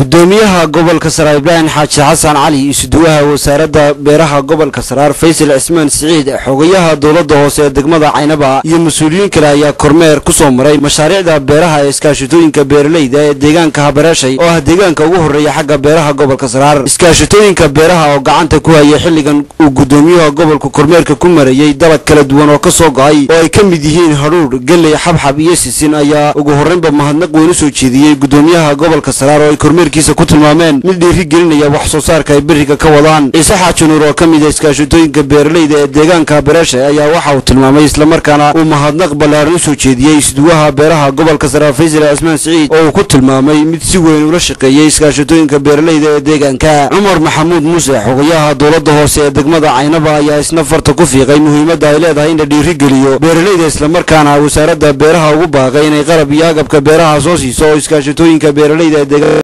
Gudoomiyaha gobolka Saraar Ibraahim Xaaji Xasan Cali, isuduwaha wasaaradda beeraha gobolka Saraar Faysal Cismaan Siciid, xogayaha dowladda hoose ee degmada Caynaba iyo mas-uuliyiin kale ayaa kormeer ku soo maray mashaariicda beeraha ee iskaashatooyinka beeralayda ee deegaanka Habareeshay oo ah deegaanka ugu horreeya xagga beeraha gobolka Saraar. Iskaashatooyinka beeraha oo gacanta ku hayay xilligan uu gudoomiyaha gobolku kormeerka ku marayey dalag kala duwan oo ka soo go'ay oo ay ka mid yihiin hadhuudh, galley, xabxab iyo sisin ayaa ugu horreynba mahadnaq weyn u soo jeediyey gudoomiyaha gobolka Saraar oo ay kormeerkiisa ku tilmaameen mid dhiiri gelinaya wax soo saarka ay beriga ka wadaan. Ciise Xaaji Nuur oo ka mid ah iskaashatooyinka beeralayda ee deegaanka Habareeshay ayaa waxa uu tilmaamay islamarkaana uu mahadnaq ballaaran u soo jeediyey isduwaha beeraha gobolka Saraar Faysal Cismaan Siciid oo uu ku tilmaamay mid si weyn ula shaqeeyey iskaashatooyinka beeralayda ee deegaanka. Cumar Maxamuud Muuse, xogayaha dowladda hoose ee degmada Caynaba, ayaa isna farta ku fiiqay muhiimadda ay leedahay in la dhiirigeliyo beeralayda, islamarkaana wasaaradda beeraha ugu baaqay inay qalab iyo agabka beeraha soo siiso oo iskaashatooyinka beeralayda ee deegaanka.